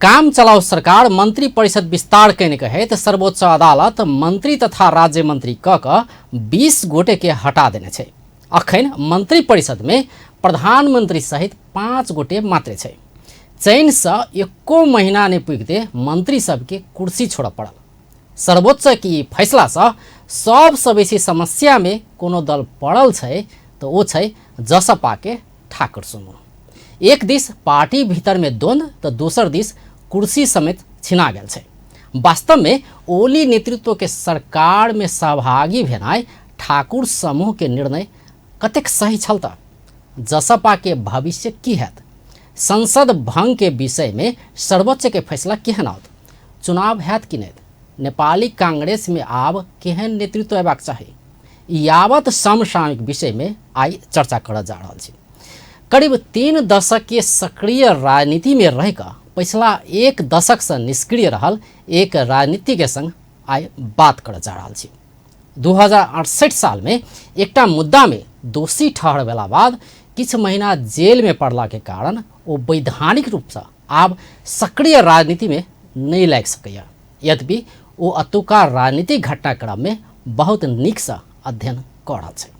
काम चलाऊ सरकार मंत्री परिषद विस्तार कयने कहैत सर्वोच्च अदालत मंत्री तथा राज्य मंत्री क क 20 गोटे के हटा देने छै। अखन मंत्री परिषद में प्रधानमंत्री सहित 5 गोटे मात्र छै। चैन से एको महीना नहीं पुगते मंत्री सबके कुर्सी छोड़ पड़ल। सर्वोच्च की फैसला से सबसे बेसी समस्या में कोनो दल पड़ल छै तो वो छै जसपा के ठाकुर समूह। एक this party भीतर में द्वंद्व तो दोसर this कुर्सी समेत छिना गेल छै। वास्तव में ओली नेतृत्व के सरकार में सहभागी भेनाइ ठाकुर समूह के निर्णय कतेक सही छल त जसपा के भविष्य की हैत? संसद भंग के विषय में सर्वोच्च के फैसला केहन आओत? चुनाव हैत कि नहीं? नेपाली कांग्रेस में आब केहन नेतृत्व अयबाक चाही? यावत समसामयिक विषय में आइ चर्चा करऽ जा रहल छी। करीब 3 दशक के सक्रिय राजनीति में रह कऽ पिछला 1 दशक से निष्क्रिय रहल एक राजनीति के संग आइ बात करऽ जा रहल छी। 2068 साल में एकटा मुद्दा में दोषी ठहर भेला बाद किछु महीना जेल में पड़ला के कारण ओ वैधानिक रूप से आब सक्रिय राजनीति में नहीं लागि सकैया। यद्यपि ओ अतुका राजनीतिक घटनाक्रम में बहुत नीक से अध्ययन कऽ रहल छै।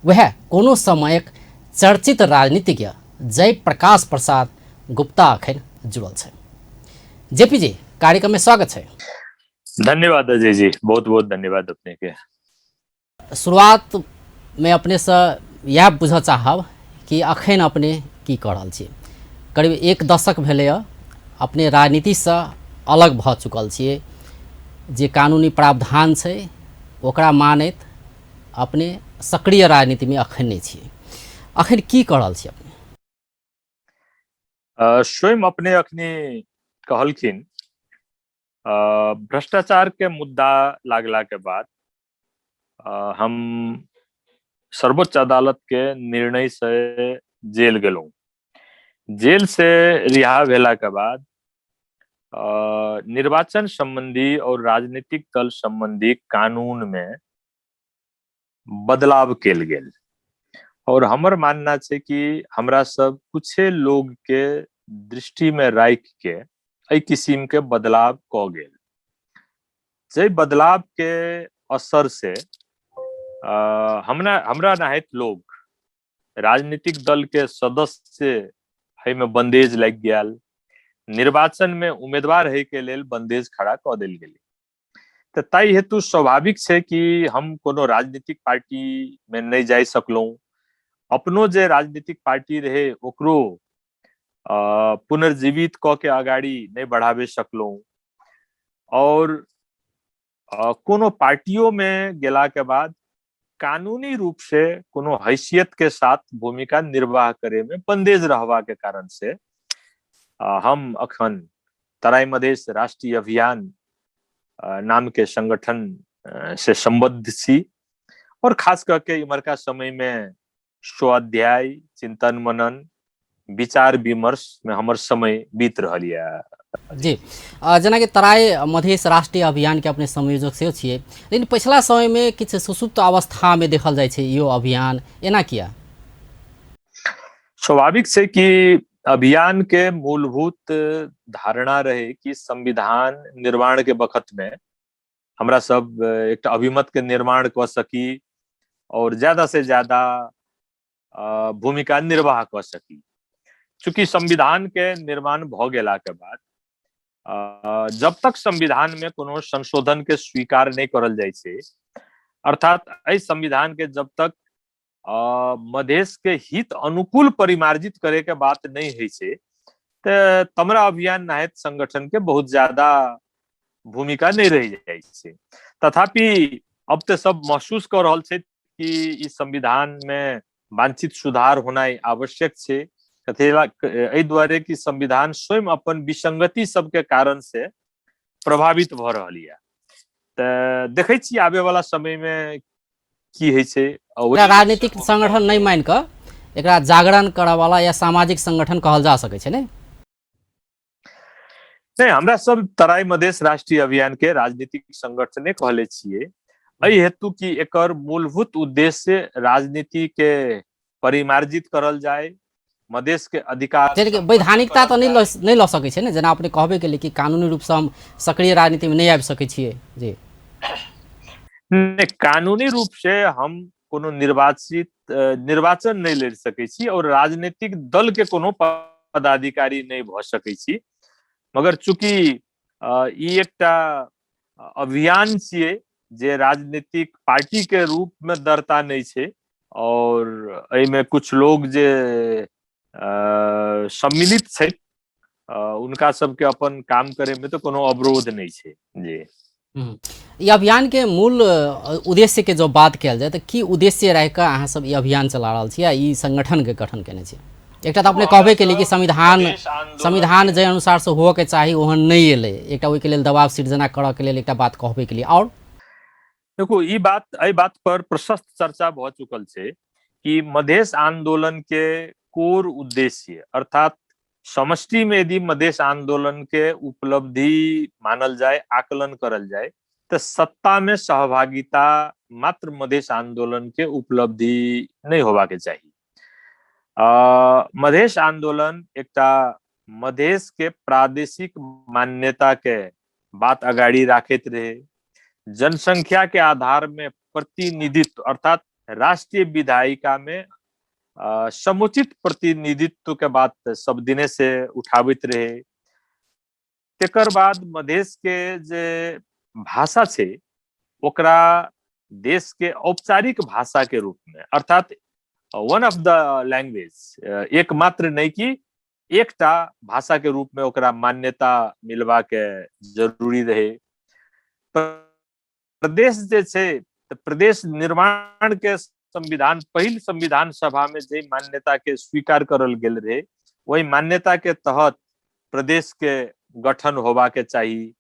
वएह कोनो समयक चर्चित राजनीतिज्ञ जयप्रकाश प्रसाद गुप्ता अखन जुड़ल छै। जेपी जी, कार्यक्रम में स्वागत छै। धन्यवाद अजय जी, बहुत बहुत धन्यवाद अपने के। शुरुआत में अपने से यह बुझऽ चाहब कि अखन अपने की कऽ रहल छी। करीब 1 दशक भेलै अपने राजनीति से अलग भऽ चुकल छियै। जे कानूनी प्रावधान छै ओकरा मानैत अपने सक्रिय राजनीति में अखन नहीं छियै। अखन की कऽ रहल छी अपने? स्वयं अपने अखनी कहलखिन भ्रष्टाचार के मुद्दा लागला के बाद हम सर्वोच्च अदालत के निर्णय से जेल गेलहुँ। जेल से रिहा भेला के बाद निर्वाचन संबंधी और राजनीतिक दल संबंधी कानून में बदलाव कयल गेल और हमर मानना छै कि हमरा सब कुछे लोग के दृष्टि में राखि के एहि किसिम के बदलाव कऽ गेल। जाहि बदलाव के असर से हमरा नाहित लोग राजनीतिक दल के सदस्य एहिमे बंदेज लागि गेल, निर्वाचन में उम्मीदवार है के लेल बंदेज खड़ा कऽ देल गेलै। तऽ ताहि हेतु स्वाभाविक छै कि हम कोनो राजनीतिक पार्टी में नहि जाय सकलहुँ। अपनो जे राजनीतिक पार्टी रहे ओकरो पुनर्जीवित कऽ के अगाड़ी नहि बढ़ाबे सकलहुँ और कोनो पार्टियों में गेला के बाद कानूनी रूप से कोनो हैसियत के साथ भूमिका निर्वाह करे में बंदेज रहवा के कारण से हम अखन तराई मधेश राष्ट्रीय अभियान नाम के संगठन से संबद्ध छी और खास करके इमरका समय में स्वाध्याय, चिंतन मनन, विचार विमर्श में हमर समय बीत रहल यऽ। जी, जेनाकि तराई मधेश राष्ट्रीय अभियान के अपने संयोजक सेहो छियै, लेकिन पछिला समय में किछु सुसुप्त अवस्था में देखल जाइ छै इहो अभियान, एना किया? स्वाभाविक छै कि अभियान के मूलभूत धारणा रहे कि संविधान निर्माण के बखत में हमरा सब एकटा अभिमत के निर्माण कऽ सकी और ज्यादा से ज्यादा भूमिका निर्वाह कऽ सकी। चूंकि संविधान के निर्माण भऽ गेला के बाद जब तक संविधान में कोनो संशोधन के स्वीकार नहीं करल जाइ छै, अर्थात एहि संविधान के जब तक मधेश के हित अनुकूल परिमार्जित करे के बात नहीं होइ छै तऽ तमरा अभियान नाहित संगठन के बहुत ज्यादा भूमिका नहीं रहि जाइ छै। तथापि अब तऽ सब महसूस कऽ रहल छै कि ई संविधान में वांछित सुधार होनाइ आवश्यक छै। कथेला एहि दुआरे कि संविधान स्वयं अपन विसंगति सबके कारण से प्रभावित भऽ रहल यऽ। तऽ देखै छी आबे वाला समय में की होइ छै। एकरा राजनीतिक संगठन नहीं मान कऽ एकरा जागरण करऽ वाला या सामाजिक संगठन कहल जा सकै छै, नहीं? नहीं, हमरा सब तराई मधेश राष्ट्रीय अभियान के राजनीतिक संगठने कहले छियै। एहि हेतु कि एकर मूलभूत उद्देश्य राजनीति के परिमार्जित करल जाय, मधेश के अधिकार वैधानिकता तऽ नहि लऽ सकै छै ने, जेना अपने कहबे केलियै कि कानूनी रूपसँ हम सक्रिय राजनीतिमे नहि आबि सकै छियै। जी नहि, कानूनी रूप से हम कोनो निर्वाचन नहि लड़ि सकै छी और राजनीतिक दल के कोनो पदाधिकारी नहि भऽ सकै छी। मगर चूँकि ई एकटा अभियान छियै जे राजनीतिक पार्टी के रूप में दर्ता नहि छै और एहिमे कुछ लोग जे सम्मिलित छै उनका सबके अपन काम करे में तो कोनो अवरोध नहीं छै। जी ई अभियान के मूल उद्देश्य के जो बात कयल जाय तऽ की उद्देश्य राखि कऽ अहाँ सब ई अभियान चला रहल छी आ ई संगठन के गठन केने छी? एकटा तऽ अपने कहबे केलियै कि संविधान जाहि अनुसार से होअ के चाही ओहन नहि एलै, एकटा ओहिके लेल दबाव सृजना करऽ के लेल एकटा बात कहबे केलियै। और देखू, ई बात, एहि बात पर प्रशस्त चर्चा भऽ चुकल छै कि मधेश आंदोलन के कोर उद्देश्य अर्थात समष्टि में यदि मधेश आंदोलन के उपलब्धि मानल जाय, आकलन करल जाय, तो सत्ता में सहभागिता मात्र मधेश आंदोलन के उपलब्धि नहीं होबा के चाहिए। मधेश आंदोलन एकटा मधेश के प्रादेशिक मान्यता के बात अगाड़ी राखैत रहे, जनसंख्या के आधार में प्रतिनिधित्व अर्थात राष्ट्रीय विधायिका में समुचित प्रतिनिधित्व के बात सब दिने से उठाबैत रहे। तेकर बाद मधेश के जे भाषा छै ओकरा देश के औपचारिक भाषा के रूप में अर्थात वन ऑफ the language, एकमात्र नहीं कि एकटा भाषा के रूप में ओकरा मान्यता मिलवा के जरूरी रहे। प्रदेश जे छै तऽ प्रदेश निर्माण के संविधान, पहिल संविधान सभा में जे मान्यता के स्वीकार करल गेल रहे वही मान्यता के तहत प्रदेश के गठन होबा के चाही।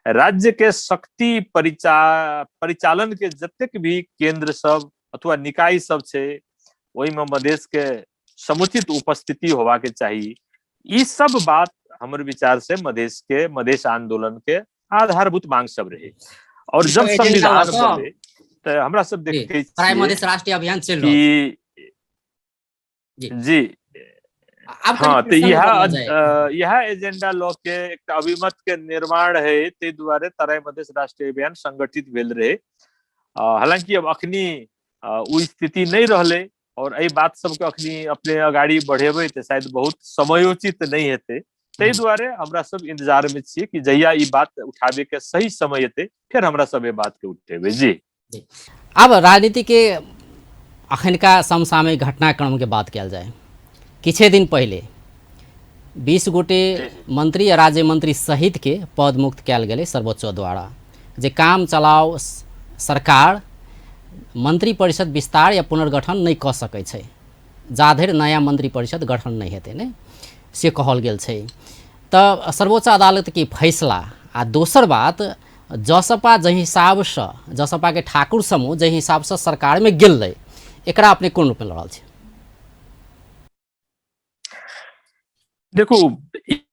राज्य के शक्ति परिचालन के जतेक भी केंद्र सब अथवा निकाय सब छै ओहि में मधेश के समुचित उपस्थिति होबा के चाही। ई सब बात हमर विचार से मधेश आंदोलन के आधारभूत मांग सब रहे। और जब संविधान बने तो हमरा सब देखे छियै मधेश राष्ट्रीय अभियान चलि रहल जी। हाँ, तो यह एजेंडा लऽ के एकटा अभिमत के निर्माण है, ताहि दुआरे तराई मधेश राष्ट्रीय अभियान संगठित भेल रहे। हालांकि अब अखनी ओ स्थिति नहीं रहले और एहि बात सबके अखनी अपने अगाड़ी बढ़ेबै तऽ शायद बहुत समयोचित नहीं हेतै, ताहि दुआरे हमरा सब इंतजार में छियै कि जहिया ई बात उठाबे के सही समय एतै फेर हमरा सब एहि बात के उठेबै। जी अब राजनीति के अखनका समसामयिक घटनाक्रम के बात कयल जाय, किछे दिन पहिले 20 गोटे मंत्री या राज्य मंत्री सहित के पद मुक्त कयल गेलै सर्वोच्च द्वारा, जे काम चलाओ सरकार मंत्री परिषद विस्तार या पुनर्गठन नहि कऽ सकै छै जाधरि नया मंत्री परिषद गठन नहि हेतै, ने से कहल गेल छै। तऽ सर्वोच्च अदालत के फैसला आ दोसर बात जसपा जाहि हिसाबसँ, जसपा के ठाकुर समूह जाहि हिसाबसँ सरकारमे गेलै, एकरा अपने कोन रूपमे लऽ रहल छी? देखू,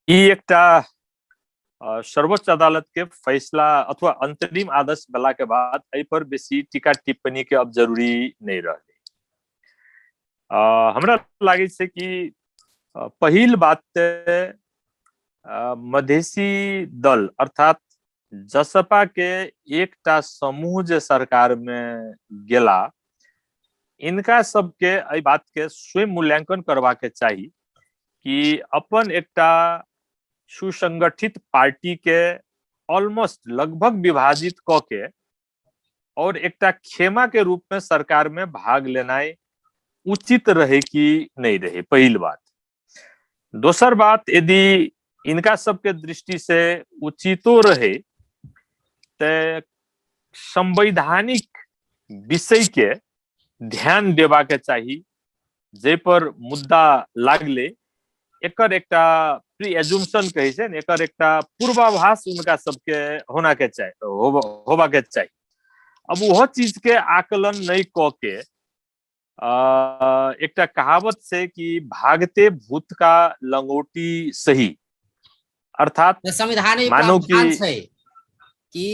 ई एकटा सर्वोच्च अदालत के फैसला अथवा अंतरिम आदेश भेला के बाद एहि पर बेसी टीका टिप्पणी के अब जरूरी नहीं रहलै। हमरा लागै छै कि पहिल बात तऽ मधेसी दल अर्थात जसपा के एकटा समूह जे सरकार में गेला, इनका सबके एहि बात के स्वयं मूल्यांकन करबा के चाही कि अपन एकटा सुसंगठित पार्टी के ऑलमोस्ट लगभग विभाजित क के और एकटा खेमा के रूप में सरकार में भाग लेनाइ उचित रहे कि नहीं रहे, पहिल बात। दोसर बात, यदि इनका सबके दृष्टि से उचितो रहे ते संवैधानिक विषय के ध्यान देबा के चाही, जे पर मुद्दा लागले एकर एकटा प्री एजुम्पशन कहै छै ने, एकर एकटा पूर्वाभास उनका सबके होना के चाही, होबा के चाही। अब ओहो चीज के आकलन नहीं क के एकटा कहावत छै कि भागते भूत का लंगोटी सही, अर्थात संविधान मानो कि छै कि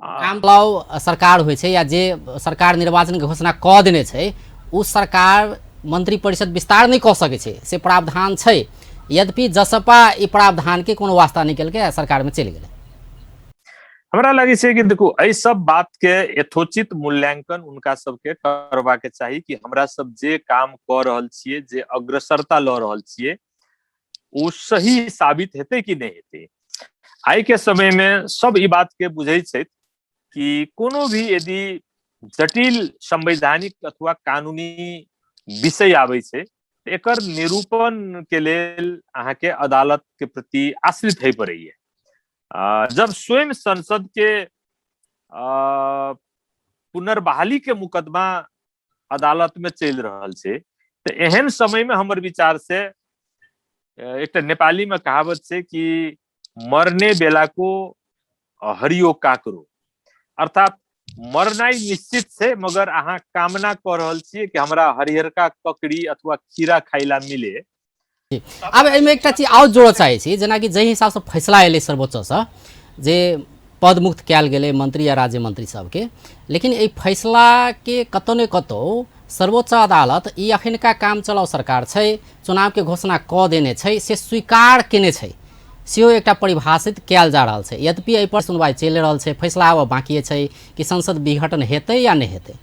काम चलाउ सरकार होइ छै या जे सरकार निर्वाचन के घोषणा कऽ देने छै, ओ सरकार मंत्री परिषद विस्तार नहि कऽ सकै छै, से प्रावधान छै। यद्यपि जसपा ई प्रावधान के कोनो वास्ता नहि केलकै आ सरकार में चलि गेलै। हमरा लगै छै कि देखू, एहि सब बात के यथोचित मूल्यांकन हुनका सबके करबाक चाही कि हमरा सब जे काम कऽ रहल छियै, जे अग्रसरता लऽ रहल छियै, ओ सही साबित हेतै कि नहि हेतै। आइ के समय मे सब ई बात के बुझै छथि कि कोनो भी यदि जटिल संवैधानिक अथवा कानूनी विषय आबै छै, तऽ एकर निरूपण के लेल अहाँके अदालत के प्रति आश्रित होइ पड़ैया। जब स्वयं संसद के पुनर्बहाली के मुकदमा अदालत में चलि रहल छै, तऽ एहन समय में हमर विचार से एकटा नेपाली में कहावत छै कि मरने बेला को हरियो काकरो, अर्थात मरनाइ निश्चित छै, मगर अहाँ कामना कऽ रहल छियै कि हमरा हरिहरका ककड़ी अथवा खीरा खाइला मिले। आब एहिमे एकटा चीज आओर जोड़ऽ चाहै छी, जेनाकि जाहि हिसाबसँ फैसला एलै सर्वोच्चसँ जे पदमुक्त कयल गेलै मंत्री या राज्य मंत्री सबके, लेकिन एहि फैसलाके कतौ ने कतौ सर्वोच्च अदालत ई अखनका काम चलाउ सरकार छै, चुनावके घोषणा कऽ देने छै, से स्वीकार केने छै, सेहो एकटा परिभाषित कयल जा रहल छै। यद्यपि एहिपर सुनवाइ चलि रहल छै, फैसला आबऽ बाँकिए छै कि संसद विघटन हेतै या नहि हेतै,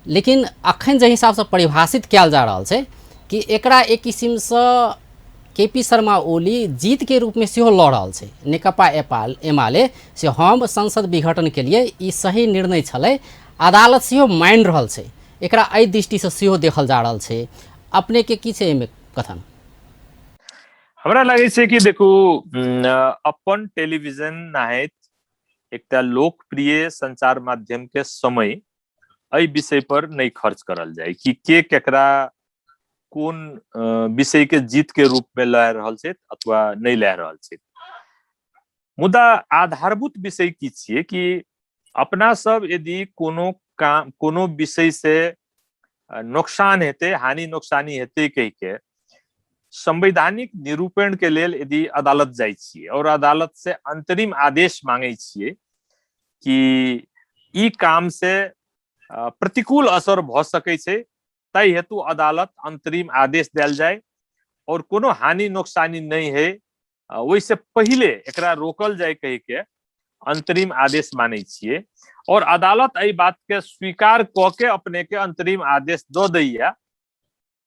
लेकिन अखन जाहि हिसाबसँ परिभाषित कयल जा रहल छै कि एकरा एक किसिमसँ के पी शर्मा ओली जीतके रूपमे सेहो लऽ रहल छै नेकपा एमाले, से हम संसद विघटन के लिए ई सही निर्णय छलै, अदालत सेहो मानि रहल छै, एकरा एहि दृष्टिसँ सेहो देखल जा रहल छै। अपनेके की छै एहिमे कथन? हमरा लागै छै कि देखू, अपन टेलीविजन नाहित एकटा लोकप्रिय संचार माध्यम के समय एहि विषय पर नहि खर्च करल जाय कि के केकरा कोन विषय के जीत के रूप में लए रहल छै अथवा नहि लए रहल छै। मुदा आधारभूत विषय की छियै कि अपना सब यदि कोनो काम कोनो विषय से नुकसान हेतै, हानि नुकसानी हेतै कहि के संवैधानिक निरूपण के लेल यदि अदालत जाइ छियै और अदालत से अंतरिम आदेश मांगे छियै कि ई काम से प्रतिकूल असर भऽ सकै छै, ताहि हेतु अदालत अंतरिम आदेश देल जाय और कोनो हानि नुकसानी नहि है ओहिसँ पहिले एकरा रोकल जाय कहि के अंतरिम आदेश मानै छियै, और अदालत एहि बात के स्वीकार कऽ के अपने के अंतरिम आदेश दऽ दैया,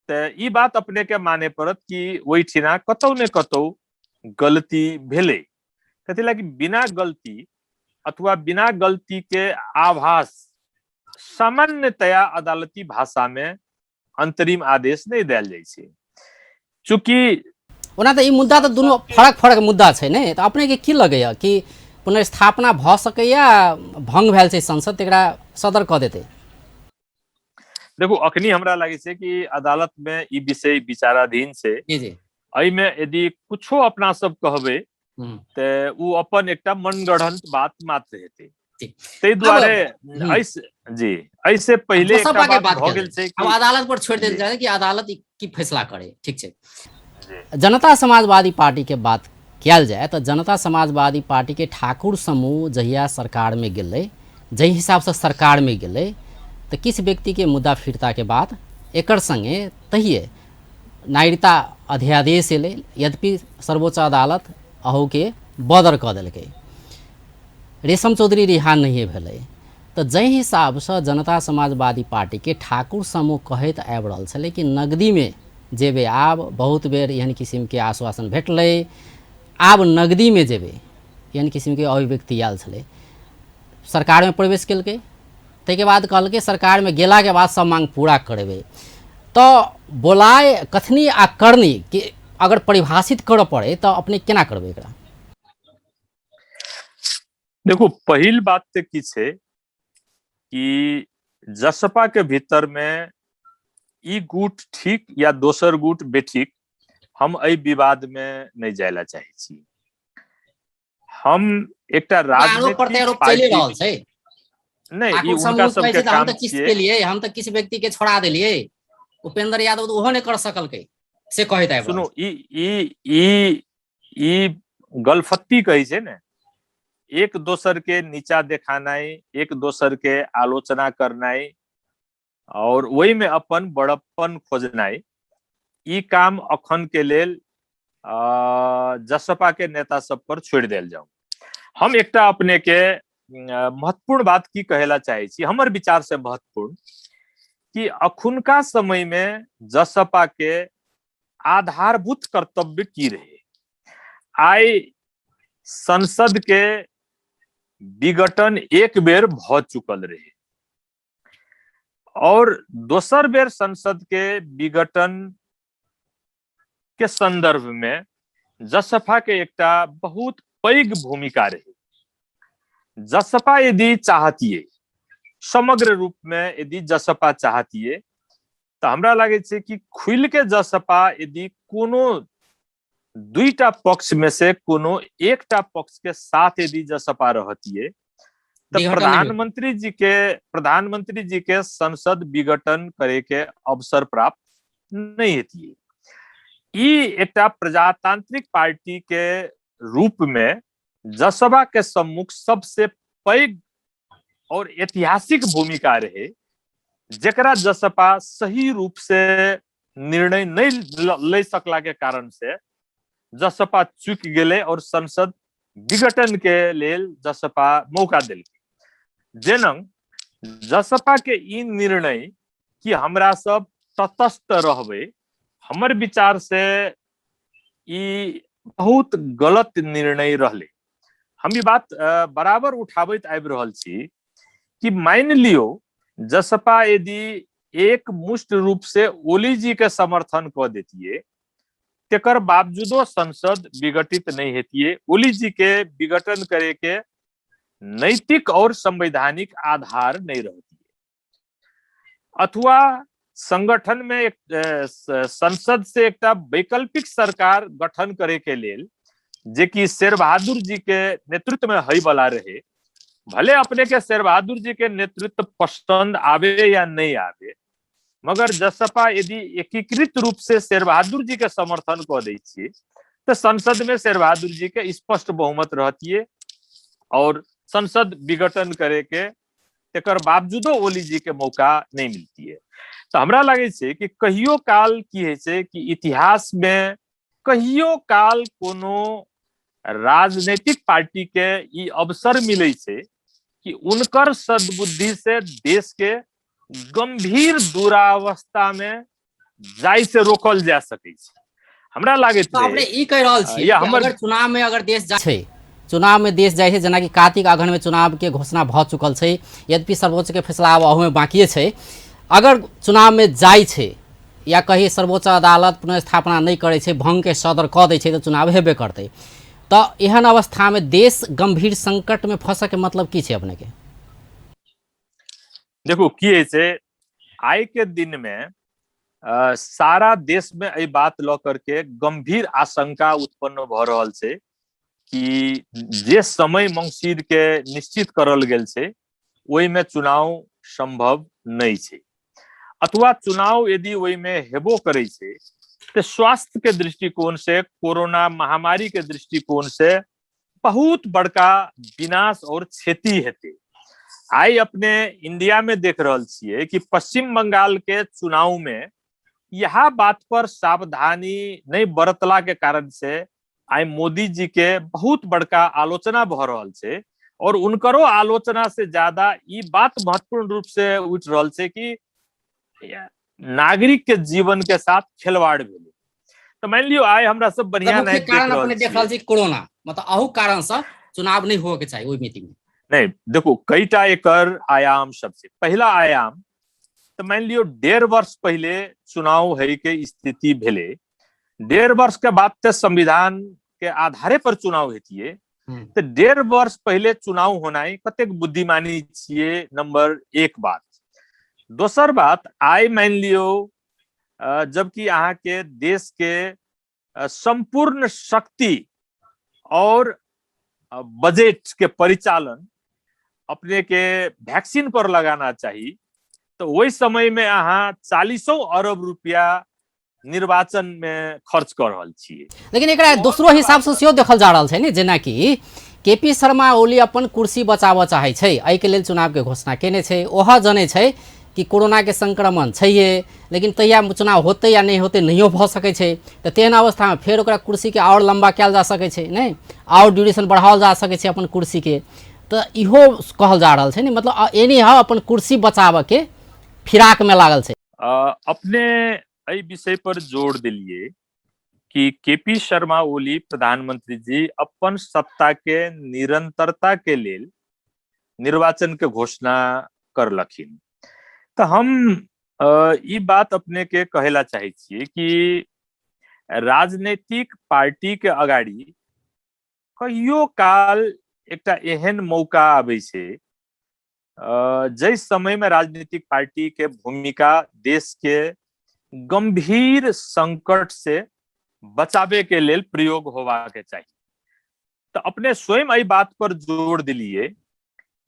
तऽ ई बात अपने के माने पड़त कि ओहिठिना कतौ ने कतौ गलती भेलै। कथी लए कि बिना गलती अथवा बिना गलती के आभास सामान्यतया अदालती भाषा में अंतरिम आदेश नहि देल जाइ छै। चूँकि ओना तऽ ई मुद्दा तऽ दुनू फरक फरक मुद्दा छै ने, तऽ अपनेके की लगैया कि पुनर्स्थापना भऽ सकैया? भंग भेल छै संसद, एकरा सदर कऽ देतै? देखू, अखनी हमरा लागै छै कि अदालत में ई विषय विचाराधीन छै। जी जी एहिमे यदि कुछो अपना सब कहबै तऽ ओ अपन एकटा मनगढ़ंत बात मात्र हेतै। ताहि दुआरे जी एहिसे पहिले एकटा बात भऽ गेल छै। अब अदालत पर छोड़ि देल जाय कि अदालत की फैसला करे। ठीक छै। जनता समाजवादी पार्टी के बात कयल जाय तऽ जनता समाजवादी पार्टी के ठाकुर समूह जहिया सरकार में गेलै, जाहि हिसाबसँ सरकार में गेलै, तऽ किछु व्यक्तिके मुद्दा फिरताके बाद एकर संगे तहिये नागरिकता अध्यादेश एलै, यद्यपि सर्वोच्च अदालत अहूके बदर कऽ देलकै, रेशम चौधरी रिहा नहिए भेलै। तऽ जाहि हिसाबसँ जनता समाजवादी पार्टीके ठाकुर समूह कहैत आबि रहल छलै कि नगदीमे जेबै, आब बहुत बेर एहन किसिमके आश्वासन भेटलै, आब नगदीमे जेबै, एहन किसिमके अभिव्यक्ति आयल छलै। सरकारमे प्रवेश केलकै, ताहिके बाद कहलकै सरकारमे गेलाके बाद सब मांग पूरा करेबै। तऽ बोलाय कथनी आ करनी के अगर परिभाषित करऽ पड़े तऽ अपने केना करबै एकरा? देखू, पहिल बात तऽ की छै कि जसपा के भीतर में ई गुट ठीक या दोसर गुट बेठीक, हम एहि विवाद में नहि जाय ला चाहै छी। हम एकटा आरोप प्रत्यारोप चलि रहल छै। नहि, ई हुनका सबके काम छियै। लिए हम तऽ किछु व्यक्ति के छोड़ा देलियै, उपेंद्र यादव तऽ ओहो नहि कर सकलकै, से कहैत आबि। सुनू, ई ई ई ई गलफत्ती कहै छै ने, एक दोसर के नीचा देखानाइ, एक दोसर के आलोचना करनाइ, और ओहिमे अपन बड़प्पन खोजनाइ, ई काम अखन के लेल जसपा के नेता सब पर छोड़ि देल जाउ। हम एकटा अपने के महत्वपूर्ण बात की कहेला चाहे छी, हमर विचार से महत्वपूर्ण, कि अखुनका समय में जसपा के आधारभूत कर्तव्य की रहे। आइ संसद के विघटन एक बेर भ चुकल रहे और दोसर बेर संसद के विघटन के संदर्भ में जसपा के एकटा बहुत पैघ भूमिका रहे। जसपा यदि चाहतिए, समग्र रूप में यदि जसपा चाहतिए, तो हमरा लगे छै कि खुल के जसपा यदि कोनो दुईटा पक्ष में से कोनो एकटा पक्ष के साथ यदि जसपा रहतिए तो प्रधानमंत्री जी के संसद विघटन करे के अवसर प्राप्त नहीं हेतिए। ई एकटा प्रजातांत्रिक पार्टी के रूप में जसपा के सम्मुख सबसे पैघ और ऐतिहासिक भूमिका रहे, जेकरा जसपा सही रूप से निर्णय नहीं ले सकला के कारण से जसपा चूक गेले और संसद विघटन के लेल जसपा मौका देलकै। जेना जसपा के ई निर्णय कि हमरा सब तटस्थ रहबै, हमर विचार से ई बहुत गलत निर्णय रहले। हम ई बात बराबर उठाबैत आबि रहल छी कि मान लियो जसपा यदि एक मुष्ट रूप से ओली जी के समर्थन कऽ देतिये, तेकर बावजूदो संसद विघटित नहीं हेतिये। ओली जी के विघटन करे के नैतिक और संवैधानिक आधार नहीं रहती। अथवा संगठन में एक संसद से एकटा वैकल्पिक सरकार गठन करे के लेल, जे कि शेर बहादुर जी के नेतृत्व में हई वाला रहे, भले अपने के शेर बहादुर जी के नेतृत्व पसंद आवे या नहीं आवे, मगर जसपा यदि एकीकृत रूप से शेर बहादुर जी के समर्थन कऽ दै छियै तऽ संसद में शेर बहादुर जी के स्पष्ट बहुमत रहतिये और संसद विघटन करे के तेकर बावजूदो ओली जी के मौका नहीं मिलती। तो हमरा लगे छै कि कहियो काल की होइ छै कि इतिहास में कहियो काल कोनो राजनीतिक पार्टी के ई अवसर मिले छै कि उनकर सद्बुद्धि से देश के गंभीर दुरावस्था में जाय से रोकल जा सकै छै। हमरा लागैत तऽ अपने ई कहि रहल छी कि अगर चुनाव में अगर देश जाइ छै, चुनाव में देश जाइ छै, जेनाकि कार्तिक अगहन में चुनाव के घोषणा भऽ चुकल छै, यद्यपि सर्वोच्च के फैसला आब अहूमे बाकिए छै, अगर चुनाव में जाइ छै या कही सर्वोच्च अदालत पुनर्स्थापना नहि करै छै, भंग के सदर कऽ दै छै, तऽ चुनाव हेबे करतै। तऽ एहन अवस्था में देश गंभीर संकट में फंसऽ के मतलब की छै अपने के? देखू की होइ छै, आइ के दिन में सारा देश में एहि बात लऽ करके गंभीर आशंका उत्पन्न भऽ रहल छै कि जे समय मंसिर के निश्चित करल गेल छै ओहिमे चुनाव संभव नहि छै, अथवा चुनाव यदि ओहिमे हेबो करै छै तऽ स्वास्थ्य के दृष्टिकोण से, कोरोना महामारी के दृष्टिकोण से बहुत बड़का विनाश और क्षति हेतै। आइ अपने इंडिया में देख रहल छियै कि पश्चिम बंगाल के चुनाव में यह बात पर सावधानी नहीं बरतला के कारण से आइ मोदी जी के बहुत बड़का आलोचना भऽ रहल छै, और उनकरो आलोचना से ज्यादा ई बात महत्वपूर्ण रूप से उठि रहल छै कि नागरिक के जीवन के साथ खिलवाड़ भेलै। तऽ मानि लियौ आइ हमरा सब बढ़िया मुख्य नहि देख कारण रहल अपने देख रहल छियै। छी कोरोना, मतलब अहू कारण से चुनाव नहीं होय के चाही ओहि मीटिंग में। नहीं देखू कईटा एकर आयाम सब छै। पहिला आयाम तऽ मानि लियौ 1.5 वर्ष पहिले चुनाव होय के स्थिति भेलै, 1.5 वर्ष के बाद तऽ संविधान के आधारे पर चुनाव हेतिये, तऽ 1.5 वर्ष पहिले चुनाव होनाइ कतेक बुद्धिमानी छियै, नंबर 1 बात। दोसर बात, आइ मानि लियौ जबकि अहाँके देश के संपूर्ण शक्ति और बजट के परिचालन अपने के वैक्सीन पर लगाना चाही, तो वही समय में अहाँ 40 अरब रुपया निर्वाचन में खर्च कर रहल छियै। लेकिन एकरा दोसरो हिसाब से सेहो देखल जा रहल छै ने, जेनाकि के पी शर्मा ओली अपन कुर्सी बचाबऽ चाहै छै, एहिके लेल चुनाव के घोषणा केने छै, ओह जनै छै कि कोरोनाके संक्रमण छैहे, लेकिन तहिया चुनाव होतै या नहि होतै, नहियो भऽ सकै छै। तऽ तेहन अवस्थामे फेर ओकरा कुर्सीके आओर लम्बा कयल जा सकै छै, नहि आओर ड्यूरेशन बढ़ाओल जा सकै छै अपन कुर्सीके। तऽ इहो कहल जा रहल छै ने, मतलब एनी how अपन कुर्सी बचाबऽके फिराकमे लागल छै। अपने एहि विषय पर जोर देलियै कि के पी शर्मा ओली प्रधानमंत्री जी अपन सत्ता के निरंतरता के लेल निर्वाचन के घोषणा करलखिन। तऽ हम ई बात अपने के कहेला चाहै छियै कि राजनीतिक पार्टी के अगाड़ी कहियो काल एकटा एहन मौका आबै छै जाहि समय में राजनीतिक पार्टी के भूमिका देश के गंभीर संकट से बचावे के लेल प्रयोग होवा के चाही। तऽ अपने स्वयं एहि बात पर जोर दिलिए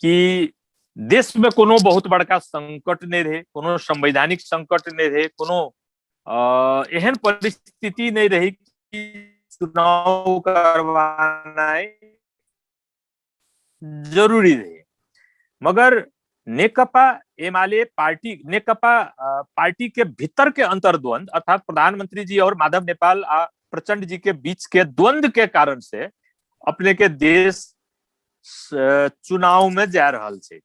कि देश में कोनो बहुत बड़का संकट नहीं रहे, कोनो संवैधानिक संकट नहीं रहे, कोनो एहन परिस्थिति नहीं रही कि चुनाव करवानाइ जरूरी रहे। मगर नेकपा एमाले पार्टी, नेकपा पार्टी के भीतर के अंतर्द्वंद, अर्थात प्रधानमंत्री जी और माधव नेपाल आ प्रचंड जी के बीच के द्वंद के कारण से अपने के देश चुनाव में जा रहल छै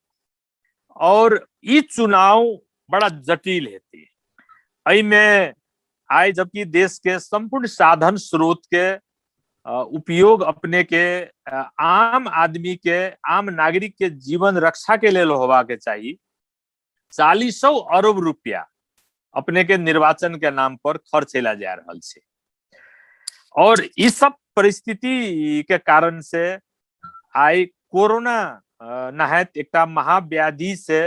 और ई चुनाव बड़ा जटिल हेतै। एहिमे आइ जबकि देश के संपूर्ण साधन स्रोत के उपयोग अपने के आम आदमी के, आम नागरिक के जीवन रक्षा के लेल होवा के चाही, 40 अरब रुपया अपने के निर्वाचन के नाम पर खर्च एला जा रहल छै। और ई सब परिस्थिति के कारण से आइ कोरोना नहायत एकटा महाव्याधि से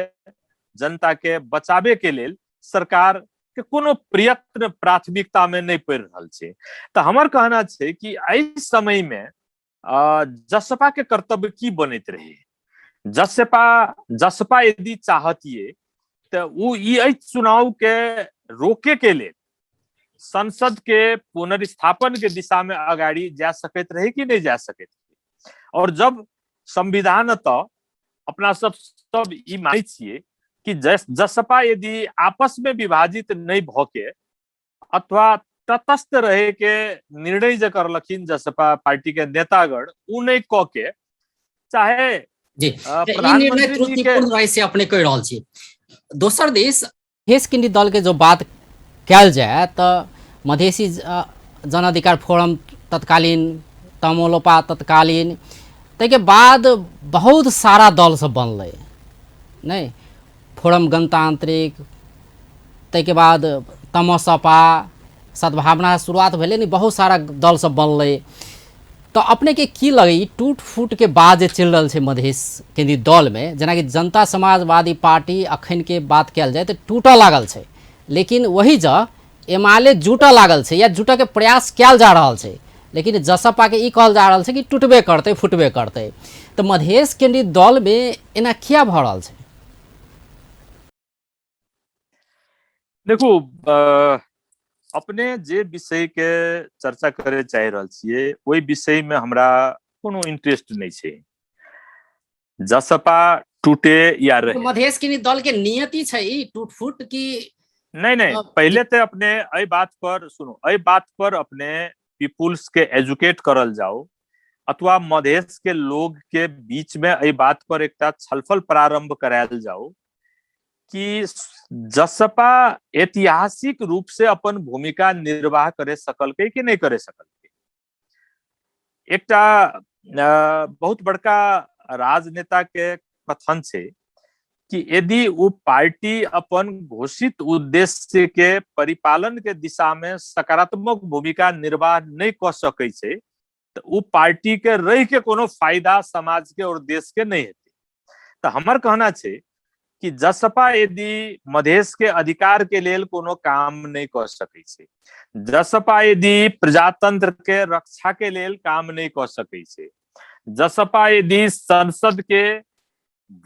जनता के बचावे के लेल सरकार के कोनो प्रयत्न प्राथमिकता में नहीं पड़ि रहल छै। तऽ हमर कहना छै कि एहि समय में जसपा के कर्तव्य की बनैत रहे। जसपा यदि चाहतिए तऽ ओ ई एहि चुनाव के रोके के लेल संसद के पुनर्स्थापन के दिशा में अगाड़ी जा सकैत रहे कि नहीं जा सकैत रहे। और जब संविधान तऽ अपना सब सब ई मानै छियै कि जसपा यदि आपस में विभाजित नहीं भऽ के अथवा तटस्थ रहे के निर्णय जे करलखिन जसपा पार्टी के नेतागण, उ नहीं कऽ के चाहे जी, तऽ ई निर्णय प्रधानमंत्री जी के त्रुटिपूर्ण रहे से अपने कहि रहल छी। दोसर देश मधेश केन्द्रित दल के जो बात कयल जाय तऽ मधेसी जन अधिकार फोरम तत्कालीन, तमोलोपा तत्कालीन, ताहिके बाद बहुत सारा दल सब बनलै नहि, फोरम गणतांत्रिक, ताहिके बाद तमसपा, सद्भावना शुरुआत भेलै ने, बहुत सारा दल सब बनलै। तऽ अपनेके की लगै ई टूट फूटके बाद जे चलि रहल छै मधेश केन्द्रित दलमे, जेनाकि जनता समाजवादी पार्टी अखनके बात कयल जाय तऽ टूटऽ लागल छै, लेकिन वही जँ एमाले जुटऽ लागल छै या जुटऽके प्रयास कयल जा रहल छै, लेकिन जसपाके ई कहल जा रहल छै कि टूटबे करतै फुटबे करतै, तऽ मधेश केन्द्रित दलमे एना किया भऽ रहल छै? देखू, अपने जे विषय के चर्चा करे चाहि रहल छियै ओहि विषय में हमरा कोनो इंटरेस्ट नहीं छै। जसपा टूटे या रहे, मधेश केन्द्रित दल के नियति छै ई टूट फूट की? नहीं नहीं, पहले तो अपने एहि बात पर सुनो, एहि बात पर अपने पीपुल्स के एजुकेट करल जाओ अथवा मधेश के लोग के बीच में एहि बात पर एकटा छलफल प्रारंभ करायल जाओ कि जसपा ऐतिहासिक रूप से अपन भूमिका निर्वाह करे सकलकै कि नहीं करे सकलकै। एकटा बहुत बड़का राजनेता के कथन छै कि यदि वो पार्टी अपन घोषित उद्देश्य के परिपालन के दिशा में सकारात्मक भूमिका निर्वाह नहीं कऽ सकै छै तऽ ओ पार्टी के रहि के कोनो फायदा समाज के और देश के नहीं हेतै। तऽ हमर कहना छै कि जसपा यदि मधेश के अधिकार के लेल कोनो काम नहीं कऽ सकै छै, जसपा यदि प्रजातंत्र के रक्षा के लेल काम नहीं कऽ सकै छै, जसपा यदि संसद के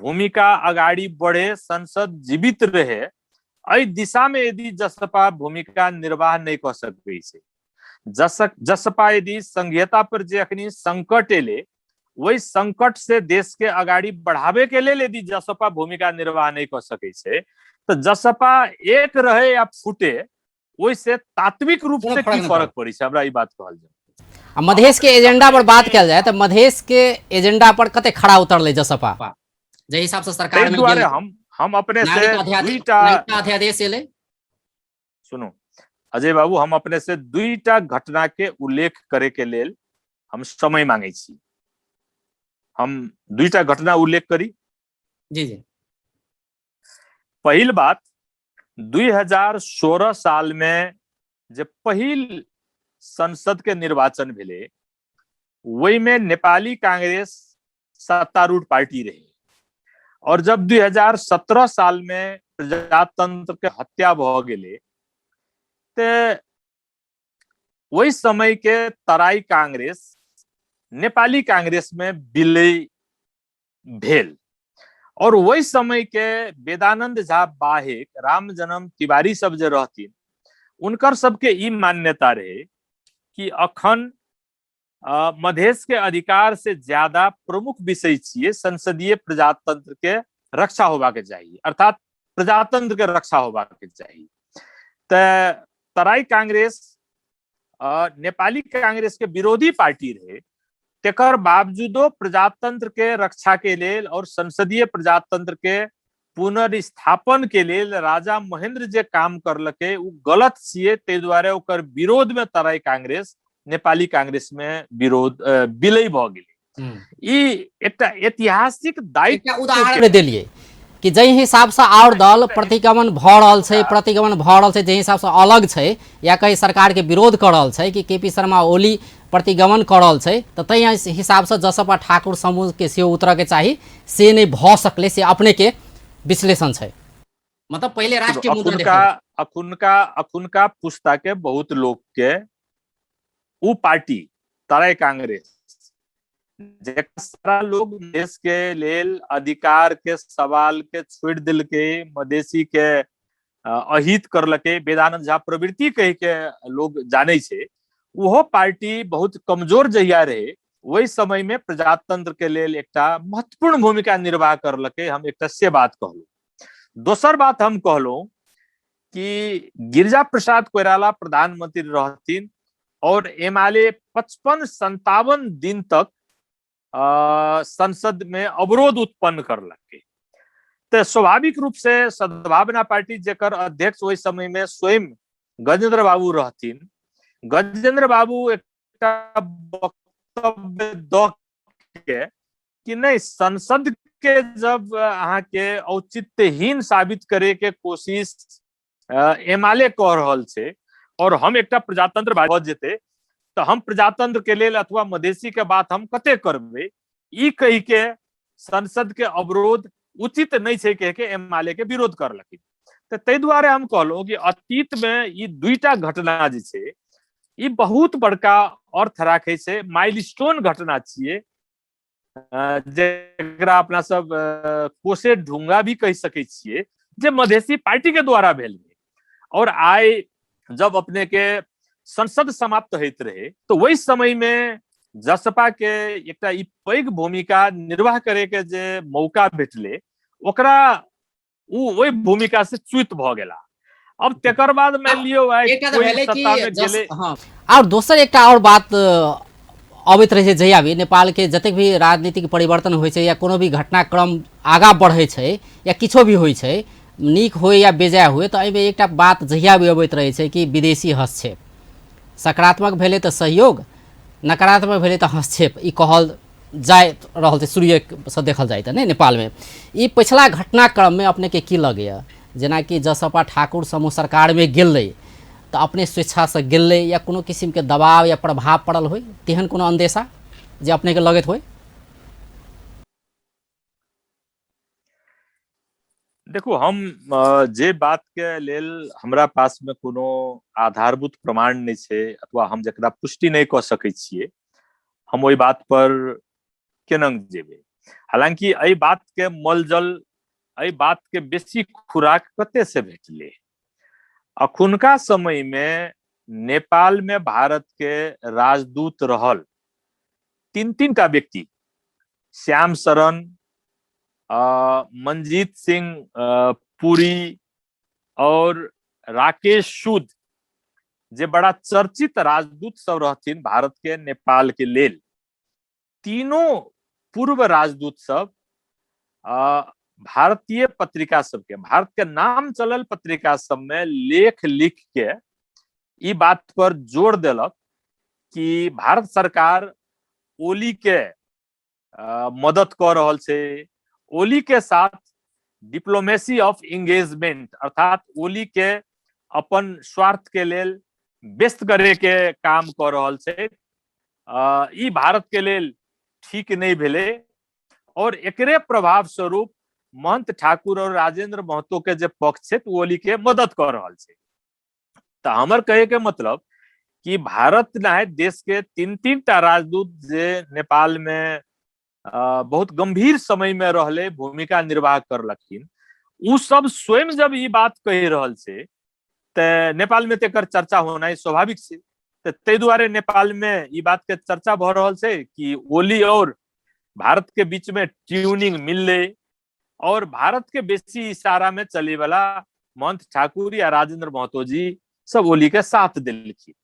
भूमिका अगाड़ी बढ़े, संसद जीवित रहे, एहि दिशा में यदि जसपा भूमिका निर्वाह नहीं कऽ सकै छै, जसपा यदि संघीयता पर जे अखनी संकट एले वही संकट से देश के अगाड़ी बढ़ावे के लेल यदि जसपा भूमिका निर्वाह नहीं कऽ सकै छै तऽ जसपा एक रहे या फूटे, ओहिसे तात्विक रूप कोनो से फर्क की नहि फर्क पड़ै छै, हमरा ई बात कहल जाय। आ मधेश के एजेंडा पर बात कयल जाय तऽ मधेश के एजेंडा पर कते खड़ा उतरलै जसपा, जाहि हिसाब से सरकार ताहि में दुआरे गेल। हम अपने से नागरिक अध्यादेश, दुईटा, नागरिकता अध्यादेश एलै। सुनू अजय बाबू, हम अपने से दुईटा घटना के उल्लेख करे के लेल हम समय मांगे छी। हम दुईटा घटना उल्लेख करी। जी जी। पहिल बात, 2016 साल में जे पहिल संसद के निर्वाचन भेलै, ओहि में नेपाली कांग्रेस सत्तारूढ़ पार्टी रहे, और जब 2017 साल में प्रजातंत्र के हत्या भ गेलै ते ओहि समय के तराई कांग्रेस नेपाली कांग्रेस में विलय भेल, और वही समय के वेदानंद झा बाहेक राम जन्म तिवारी सब जे रहथिन, उनकर सबके ई मान्यता रहे कि अखन मधेश के अधिकार से ज्यादा प्रमुख विषय छियै संसदीय प्रजातंत्र के रक्षा होबाक चाही, अर्थात प्रजातंत्र के रक्षा होबाक चाही। तऽ तराई कांग्रेस नेपाली कांग्रेस के विरोधी पार्टी रहे, तेकर बावजूदो प्रजातंत्र के रक्षा के लेल और संसदीय प्रजातंत्र के पुनर्स्थापन के लेल राजा महेंद्र जे काम करलकै उ गलत छियै, ताहि दुआरे ओकर विरोध में तराई कांग्रेस नेपाली कांग्रेस में विरोध विलय भऽ गेलै। ई एकटा ऐतिहासिक दायित्व एकटा उदाहरण देलियै कि जाहि हिसाबसँ आओर दल प्रतिगमन भऽ रहल छै, प्रतिगमन भऽ रहल छै, जाहि हिसाबसँ अलग छै या कहीं सरकारके विरोध कऽ रहल छै कि के पी शर्मा ओली प्रतिगमन कऽ रहल छै, तऽ ताहि हिसाबसँ जसपा ठाकुर समूहके सेहो उतरऽके चाही, से नहि भऽ सकलै, से अपनेके विश्लेषण छै। मतलब पहिले राष्ट्रीय मुद्दा देखल। अखुनका पुस्ता के बहुत लोक के उ पार्टी तराई कांग्रेस जेकर सारा लोग देश के लेल अधिकार के सवाल के छोड़ दिलके, मधेसी के अहित करलके, वेदानंद झा प्रवृत्ति कह के लोग जाने छै, ओहो पार्टी बहुत कमजोर जहिया रहे ओहि समय में प्रजातंत्र के लेल एकटा महत्वपूर्ण भूमिका निर्वाह करलके। हम एकटा से बात कहलहुँ। दोसर बात हम कहलहुँ कि गिरिजा प्रसाद कोइराला प्रधानमंत्री रहथिन और एमाले 55-57 दिन तक संसद में अवरोध उत्पन्न करलकै, तो स्वाभाविक रूप से सद्भावना पार्टी जेकर अध्यक्ष ओहि समय में स्वयं गजेंद्र बाबू रहथिन, गजेंद्र बाबू एकटा वक्तव्य द के कि नहीं संसद के जब अहाँ के औचित्यहीन साबित करे के कोशिश एमाले कऽ रहल छै और हम एकटा प्रजातंत्र भऽ जेतै तऽ हम प्रजातंत्र के लेल अथवा मधेसी के बात हम कते करबै, ई कहि के संसद के अवरोध उचित नहीं छै कह के एमाले के विरोध करलखिन। तऽ ताहि दुआरे हम कहलहुँ कि अतीत में ई दुईटा घटना जे छै ई बहुत बड़का अर्थ राखै छै, माइलस्टोन घटना छियै, जेकरा अपना सब कोसे ढूंगा भी कहि सकै छियै, जे मधेसी पार्टी के द्वारा भेल। और आइ जब अपने के संसद समाप्त होइत रहे तो वही समय में जसपा के एकटा ई पैघ भूमिका निर्वाह करे के जे मौका भेटले ओकरा उ ओहि भूमिका से च्युत भऽ गेला। अब तेकर बाद मान लियौ आइ एकटा तऽ कोइ भेलै कि सत्ता में जस गेलै। हाँ। और दोसर एकटा और बात अबैत रहै छै, जहिया भी नेपाल के जतेक भी राजनीतिक परिवर्तन होइ छै या कोनो भी घटनाक्रम आगाँ बढ़ै छै या किछो भी होइ छै, नीक होइ या बेजाय होइ, तऽ एहिमे एकटा बात जहिया भी अबैत रहै छै कि विदेशी हस्तक्षेप, सकारात्मक भेलै तऽ सहयोग, नकारात्मक भेलै तऽ हस्तक्षेप, ई कहल जाइत रहल छै शुरुएसँ देखल जाय तऽ नहि नेपालमे। ई पछिला घटनाक्रममे अपनेके की लगैए, जेनाकि जसपा ठाकुर समूह सरकारमे गेलै तऽ अपने स्वेच्छासँ गेलै या कोनो किसिमके दबाव या प्रभाव पड़ल होइ, तेहन कोनो अन्देशा जे अपनेके लगैत होइ? देखू, हम जे बात के लेल हमरा पास में कोनो आधारभूत प्रमाण नहि छै अथवा हम जकरा पुष्टि नहि कऽ सकै छियै, हम ओहि बात पर केना जेबै। हालांकि एहि बात के मलजल, एहि बात के बेसी खुराक कते से भेटलै? अखुनका समय में नेपाल में भारत के राजदूत रहल तीन तीन टा व्यक्ति, श्याम शरण, मंजीत सिंह पुरी और राकेश सूद जे बड़ा चर्चित राजदूत सब रहथिन भारत के नेपाल के लेल, तीनों पूर्व राजदूत सब भारतीय पत्रिका सबके, भारत के नाम चलल पत्रिका सब में लेख लिख के ई बात पर जोर देलक कि भारत सरकार ओली के मदद कऽ रहल छै, ओली के साथ डिप्लोमेसी ऑफ इंगेजमेंट, अर्थात ओली के अपन स्वार्थ के लेल व्यस्त करे के काम कऽ रहल छै। ई भारत के लेल ठीक नहि भेलै और एकरे प्रभाव स्वरूप महंत ठाकुर और राजेंद्र महतो के जे पक्ष छै ओ ओली के मदद कऽ रहल छै। तऽ हमर कहे के मतलब कि भारत नाहे देश के तीन तीन टा राजदूत जे नेपाल में बहुत गंभीर समय में रहले, भूमिका निर्वाह करलखिन, उ सब स्वयं जब ई बात कहि रहल छै तऽ नेपाल में तऽ एकर चर्चा होनाइ स्वाभाविक छै। तऽ ताहि दुआरे नेपाल में ई बात के चर्चा भऽ रहल छै कि ओली और भारत के बीच में ट्यूनिंग मिललै और भारत के बेसी इशारा में चले वाला महंत ठाकुर या राजेंद्र महतो जी सब ओली के साथ देलखिन।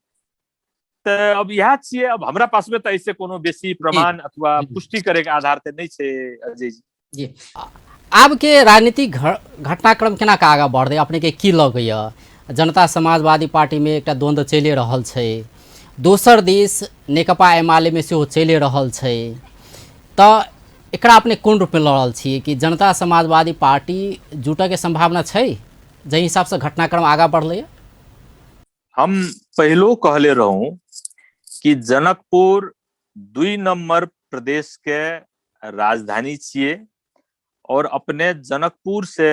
तऽ अब इएह छियै। अब हमरा पास में तऽ ऐसे कोनो बेसी प्रमाण अथवा पुष्टि करे के आधार तऽ नहि छै अजय जी। जी, आब के राजनीतिक घटनाक्रम केना के आगाँ बढ़तै, अपने के की लगैया? जनता समाजवादी पार्टी में एकटा द्वंद्व चलि रहल छै, दोसर दिस नेकपा एमाले में सेहो चलि रहल छै, तऽ एकरा अपने कोन रूपमे लऽ रहल छियै कि जनता समाजवादी पार्टी जुटऽके सम्भावना छै जाहि हिसाबसँ घटनाक्रम आगाँ बढ़लैए? हम पहिलो कहले रहूं कि जनकपुर 2 नंबर प्रदेश के राजधानी छियै और अपने जनकपुर से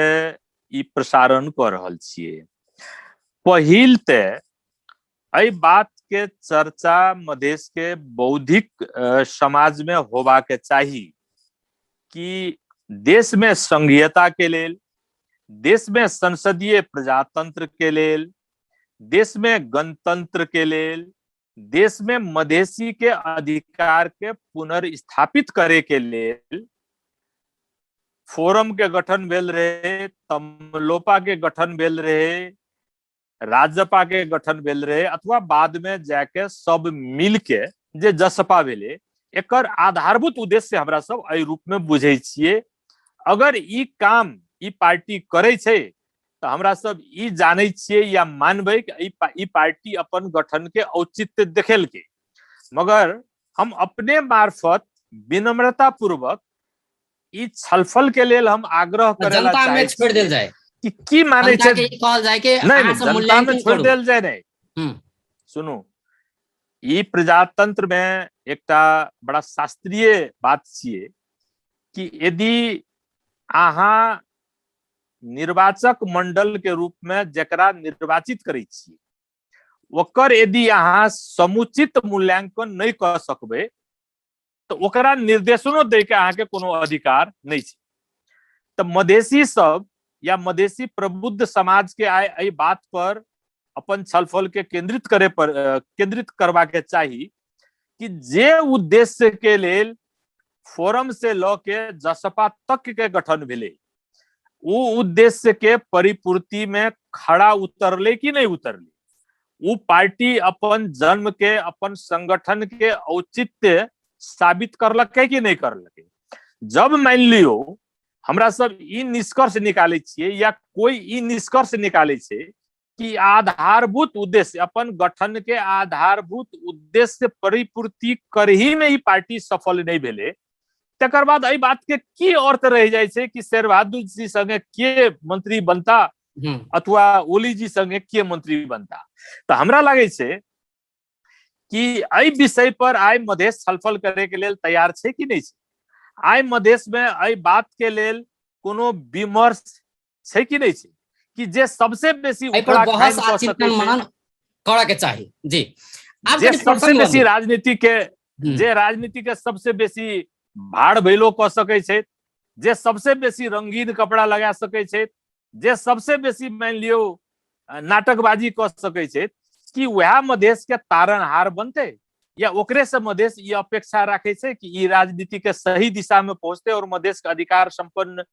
ई प्रसारण कऽ रहल छियै। पहिल ते एहि बात के चर्चा मधेश के बौद्धिक समाज में होबा के चाही कि देश में संघीयता के लेल, देश में संसदीय प्रजातंत्र के लेल, देश में गणतंत्र के लेल, देश में मधेसी के अधिकार के पुनर्स्थापित करे के लेल फोरम के गठन भेल रहे, तमलोपा के गठन भेल रहे, राजपा के गठन भेल रहे, अथवा बाद में जाके सब मिल के जे जसपा भेले, एकर आधारभूत उद्देश्य हमरा सब एहि रूप में बुझै छियै। अगर ई काम ई पार्टी करै छै तऽ हमरा सब ई जानै छियै या मानबै कि ई पार्टी अपन गठन के औचित्य देखेलकै। मगर हम अपने मार्फत विनम्रता पूर्वक ई छलफल के लेल हम आग्रह करे ला जनता में चाहै छोड़ि देल छियै जाय कि की मानै जनता छै। के ई कहल जाय कि नहीं, अहाँ नहीं, सब जनता में मूल्यांकन छोड़ि करू। देल जाय नहीं। सुनू, ई प्रजातंत्र में एकटा बड़ा शास्त्रीय बात छियै कि यदि अहाँ निर्वाचक मंडल के रूप में जकरा निर्वाचित करै छियै ओकर यदि अहाँ समुचित मूल्यांकन नहि कऽ सकबै तऽ ओकरा निर्देशनो दै के अहाँके कोनो अधिकार नहि छै। तऽ मधेसी सब या मधेसी प्रबुद्ध समाज के आइ एहि बात पर अपन छलफल के केंद्रित करे पर, केंद्रित करबा के चाही कि जे उद्देश्य के लेल फोरम से ल के जसपा तक के गठन भेलै ओ उद्देश्य के परिपूर्ति में खड़ा उतरले कि नहीं उतरले, वो पार्टी अपन जन्म के अपन संगठन के औचित्य साबित करलकै कि नहीं करलकै। जब मान लियो हमरा सब ई निष्कर्ष निकालै छियै या कोई ई निष्कर्ष निकालै छै कि आधारभूत उद्देश्य अपन गठन के आधारभूत उद्देश्य परिपूर्ति करही में ई पार्टी सफल नहीं भेलै, तकर बाद एहि बात के की अर्थ रहि जाइ छै कि शेरबहादुर जी संगे के मंत्री बनता अथवा ओली जी संगे के मंत्री बनता। तऽ हमरा लागै छै कि एहि विषय पर आइ मधेश छलफल करे के लेल तैयार छै कि नहि छै, आइ मधेश में एहि बात के लेल कोनो विमर्श छै कि नहि छै कि जे सबसे बेसी एहि पर उखड़ा बहस खाइन आ कऽ चिंतन सकै छै, मनन करऽ के चाही। जी, आब जे कनि सबसे प्रसंग बेसी बदलू। राजनीति के, जे राजनीति के सबसे बेसी भाड़ भैलो कऽ सकै छै, जे सबसे बेसी रंगीन कपड़ा लगा सकै छै, जे सबसे बेसी मानि लियौ नाटकबाजी कऽ सकै छै, कि वएह मधेश के तारणहार बनतै या ओकरे से मधेश ई अपेक्षा राखै छै कि ई राजनीति के सही दिशा में पहुंचते और मधेश के अधिकार संपन्न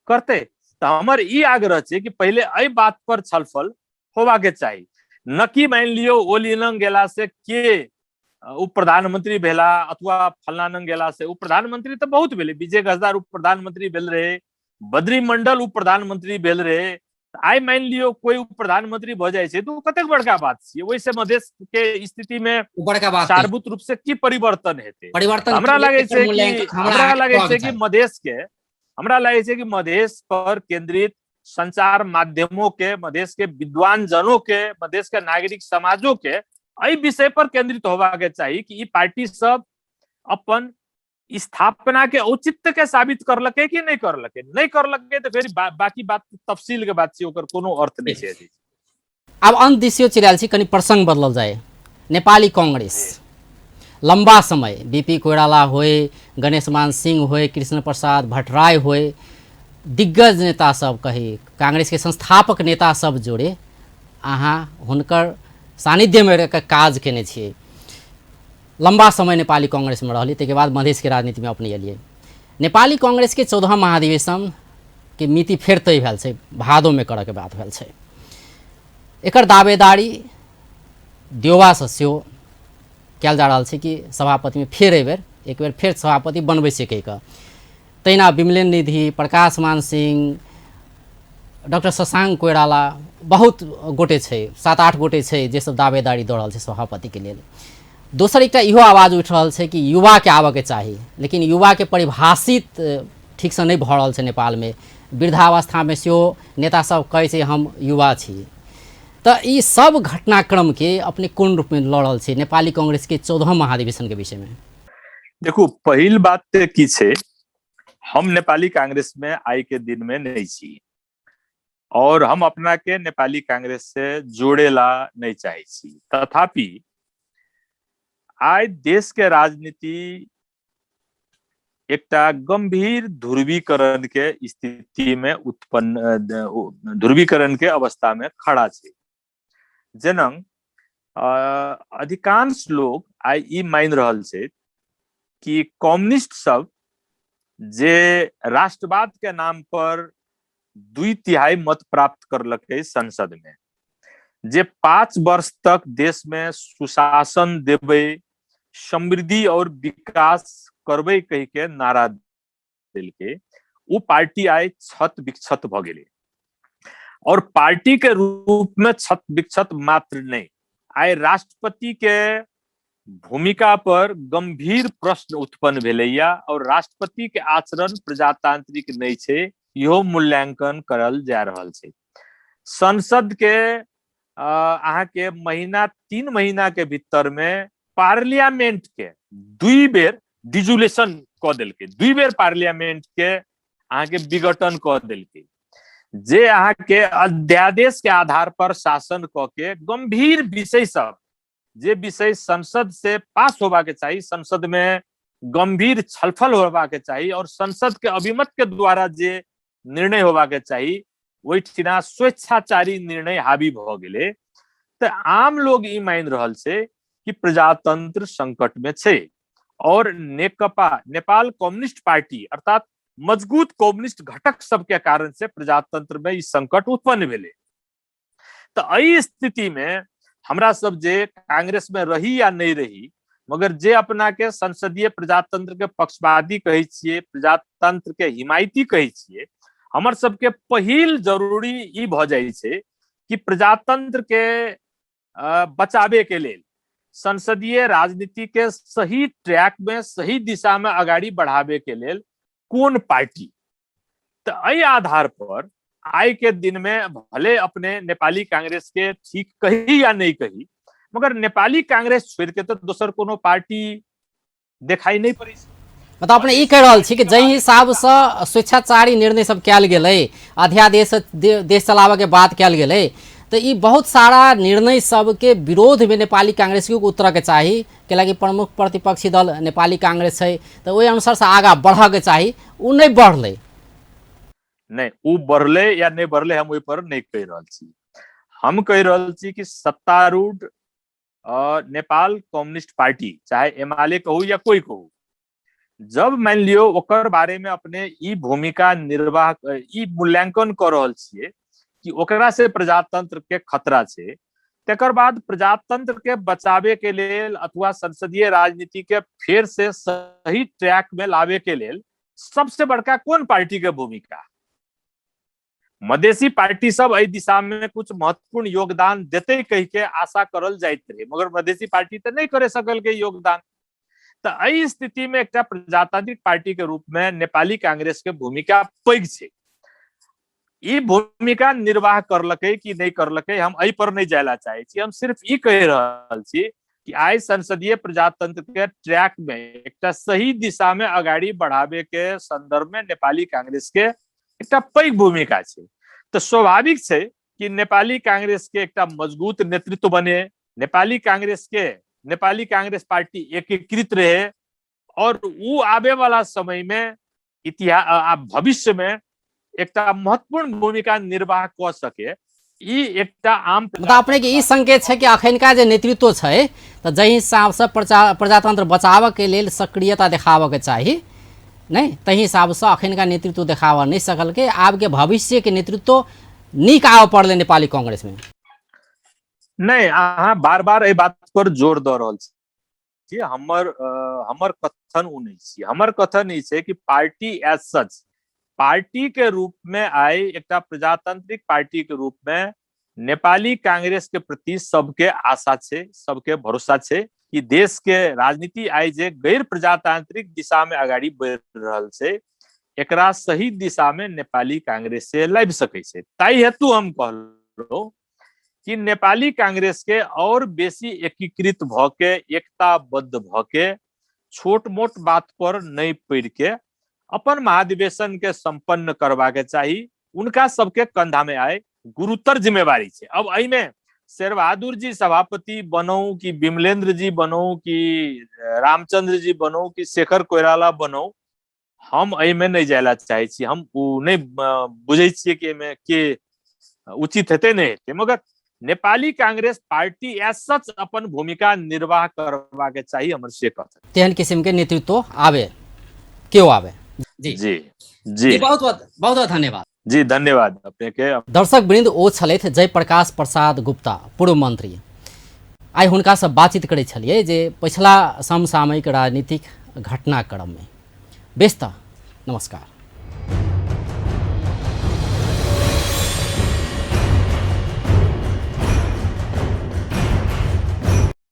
करते। तऽ हमर ई आग्रह छै कि पहिले एहि बात पर छलफल होबाके चाही, न कि मानि लियौ ओली लग गेला से के उप प्रधानमंत्री भेला अथवा फलना लग गेला से उप प्रधानमंत्री। तऽ बहुत भेलै, विजय गजदार उप प्रधानमंत्री भेल रहे, बद्री मंडल उप प्रधानमंत्री भेल रहे। आइ मानि लियौ कोई उप प्रधानमंत्री भऽ जाइ छै तऽ ओ कतेक बड़का बात छियै? ओहिसँ मधेश के स्थिति मे बड़का बात सारभूत रूप से की परिवर्तन हेतै? परिवर्तन हमरा लागै छै कि हमरा लागै छै कि मधेश के, हमरा लागै छै कि मधेश पर केंद्रित संचार माध्यमों के, मधेश के विद्वान जनों के, मधेश के नागरिक समाजों के एहि विषय पर केंद्रित होबाक चाही कि ई पार्टी सब अपन स्थापना के औचित्य के साबित करलकै कि नहि करलकै। नहि करलकै तऽ फेर बाकी बात तफसील के बात छै, ओकर कोनो अर्थ नहि छै। आब अंत दिसियो चलि आयल छी, कनि प्रसंग बदलल जाय। नेपाली कांग्रेस लम्बा समय बीपी कोइराला होय, गणेश मान सिंह होय, कृष्ण प्रसाद भट्टराय होय, दिग्गज नेता सब कही, कांग्रेस के संस्थापक नेता सब जोड़े अहाँ हुनकर सानिध्यमे रहि कऽ काज केने छियै। लम्बा समय नेपाली कांग्रेसमे रहली, ताहिके बाद मधेशके राजनीतिमे अपने एलियै। नेपाली कांग्रेसके 14 महाधिवेशन के मिति फेर तय भेल छै, भादोमे करऽके बात भेल छै। एकर दावेदारी देउवासँ सेहो कयल जा रहल छै कि सभापतिमे फेर एहिबेर एक बेर फेर सभापति बनबै छै कहि कऽ। तहिना विमलेन निधि, प्रकाश मान सिंह, डॉक्टर शशांक कोइराला, बहुत गोटे छै, 7-8 गोटे छै जे सब दावेदारी दऽ रहल छै सभापतिके लेल। दोसर एकटा इहो आवाज उठि रहल छै कि युवाके आबऽके चाही, लेकिन युवाके परिभाषित ठीकसँ नहि भऽ रहल छै नेपालमे। वृद्धावस्थामे सेहो नेता सब कहै छै हम युवा छी। तऽ ई सब घटनाक्रमके अपने कोन रूपमे लऽ रहल छै नेपाली कांग्रेसके 14 महाधिवेशनके विषयमे? देखू, पहिल बात तऽ की छै, हम नेपाली कांग्रेस में आइ के दिन में नहीं छी और हम अपना के नेपाली कांग्रेस से जोड़ेला नहीं चाहे छी। तथापि आइ देश के राजनीति एकटा गंभीर ध्रुवीकरण के स्थिति में उत्पन्न, ध्रुवीकरण के अवस्था में खड़ा छै। जेना अधिकांश लोग आइ ई मानि रहल छै कि कम्युनिस्ट सब जे राष्ट्रवाद के नाम पर 2/3 मत प्राप्त करलकै संसद में, जे 5 वर्ष तक देश में सुशासन देबै, समृद्धि और विकास करबै कहि के नारा देलकै, ओ पार्टी आइ क्षत विक्षत भऽ गेलै। और पार्टी के रूप में क्षत विक्षत मात्र नहि, आइ राष्ट्रपति के भूमिका पर गंभीर प्रश्न उत्पन्न भेलैया और राष्ट्रपति के आचरण प्रजातांत्रिक नहि छै, इहो मूल्यांकन करल जा रहल छै। संसद के अहाँके महीना 3 महीना के भीतर में पार्लियामेंट के 2 बेर डिजुलेशन कऽ देलकै, 2 बेर पार्लियामेंट के अहाँके विघटन कऽ देलकै, जे अहाँके अध्यादेश के आधार पर शासन कऽ के गंभीर विषय सब, जे विषय संसद से पास होबाक चाही, संसद में गंभीर छलफल होबाक चाही और संसद के अभिमत के द्वारा जे निर्णय होबाक चाही, ओहिठिना स्वेच्छाचारी निर्णय हावी भऽ गेलै। तऽ आम लोग ई मानि रहल छै कि प्रजातंत्र संकट में छै और नेकपा, नेपाल कम्युनिस्ट पार्टी अर्थात मजबूत कम्युनिस्ट घटक सबके कारण से प्रजातंत्र में ई संकट उत्पन्न भेलै। तऽ एहि स्थिति में हमरा सब जे कांग्रेस में रही या नहीं रही, मगर जे अपना के संसदीय प्रजातंत्र के पक्षपाती कहै छियै, प्रजातंत्र के हिमायती कहै छियै, हमर सबके पहिल जरूरी ई भऽ जाइ छै कि प्रजातंत्र के बचाबे के लेल संसदीय राजनीति के सही ट्रैक में सही दिशा में अगाड़ी बढ़ाबे के लेल कोन पार्टी। तऽ एहि आधार पर आइ के दिन में भले अपने नेपाली कांग्रेस के ठीक कही या नहीं कही, मगर नेपाली कांग्रेस छोड़ के तो दोसर कोनो पार्टी देखाई नहीं पड़ै छै। मतलब अपने ई कहि रहल छी कि जाहि हिसाबसँ स्वेच्छाचारी निर्णय सब कयल गेलै, अध्यादेश देश चलाबऽके बात कयल गेलै, तऽ ई बहुत सारा निर्णय सबके विरोधमे नेपाली कांग्रेसके उतरऽके चाही, कैलाकि प्रमुख प्रतिपक्षी दल नेपाली कांग्रेस छै, तऽ ओहि अनुसारसँ आगाँ बढ़ऽके चाही, ओ नहि बढ़लै। नहि, ओ बढ़लै या नहि बढ़लै हम ओहि पर नहि कहि रहल छी। हम कहि रहल छी कि सत्तारूढ़ नेपाल कम्युनिस्ट पार्टी, चाहे एमाले कहू या कोई कहू, जब मानि लियौ ओकर बारे में अपने ई भूमिका निर्वाह, ई मूल्यांकन कऽ रहल छियै कि ओकरा से प्रजातंत्र के खतरा छै, तकर बाद प्रजातंत्र के बचावे के लेल अथवा संसदीय राजनीति के फेर से सही ट्रैक में लावे के लेल सबसे बड़का कोन पार्टी के भूमिका? मधेसी पार्टी सब एहि दिशा में कुछ महत्वपूर्ण योगदान देते कह के आशा करल जाइत रहे, मगर मधेसी पार्टी तऽ नहि करे सकल के योगदान। तऽ एहि स्थिति में एकटा प्रजातांत्रिक पार्टी के रूप में नेपाली कांग्रेस के भूमिका पैघ छै। ई भूमिका निर्वाह करलकै कि नहि करलकै हम एहि पर नहि जाय ला चाहे छी। हम सिर्फ ई कहि रहल छी कि आइ संसदीय प्रजातंत्र के ट्रैक में एकटा सही दिशा में अगाड़ी बढ़ावे के संदर्भ में नेपाली कांग्रेस के एकटा पैघ भूमिका छै। तऽ स्वाभाविक छै कि नेपाली कांग्रेस के एकटा मजबूत नेतृत्व बने, नेपाली कांग्रेस पार्टी एकीकृत रहे और उ आबे वाला समय में इतिहास भविष्य में एकटा महत्वपूर्ण भूमिका निर्वाह कऽ सके, ई एकटा आम मतलब अपने के ई संकेत छै कि अखनका जे नेतृत्व छै तऽ जाहि हिसाबसँ प्रजातंत्र बचाबऽ के लेल सक्रियता देखाबऽ के चाही नहि, ताहि हिसाबसँ अखनका नेतृत्व देखाबऽ नहि सकलकै। आबके भविष्यके नेतृत्व नीक आबऽ पड़लै नेपाली कांग्रेसमे। नहि, अहाँ बार बार एहि बात पर जोर दऽ रहल छी। हमर हमर कथन ओ नहि छी। हमर कथन ई छै कि पार्टी एज सच, पार्टी के रूप में आइ एकटा प्रजातांत्रिक पार्टी के रूप में नेपाली कांग्रेस के प्रति सबके आशा छै, सबके भरोसा छै कि देश के राजनीति आइ जे गैर प्रजातांत्रिक दिशा में अगाड़ी बढ़ि रहल छै, एकरा सही दिशा में नेपाली कांग्रेस से लाबि सकै छै। ताहि हेतु हम कहलहुँ कि नेपाली कांग्रेस के और बेसी एकीकृत भ के, एकताबद्ध भ के, छोट मोट बात पर नहीं पड़ के अपन महाधिवेशन के संपन्न करबा के चाही। उनका सबके कंधा में आए गुरुतर जिम्मेवारी छै। अब एहिमे शेरबहादुर जी सभापति बनौ कि विमलेंद्र जी बनौ कि रामचंद्र जी बनौ कि शेखर कोइराला बनौ, हम एहिमे नहि जाय ला चाहै छी। हम ओ नहि बुझै छियै कि एहिमे के उचित हेतै नहि हेतै, मगर Nepali Congress party as such अपन भूमिका निर्वाह करबा के चाही, हमर से कथन। तेहन किसिम के नेतृत्व आवे, केओ आवे। जी जी जी, बहुत बहुत बहुत बहुत धन्यवाद। जी धन्यवाद अपने के। दर्शक वृंद, ओ छलथि जयप्रकाश प्रसाद गुप्ता, पूर्व मंत्री। आइ हुनकासँ बातचीत करै छलियै जे पछिला समसामयिक राजनीतिक घटनाक्रममे। बेस तऽ नमस्कार।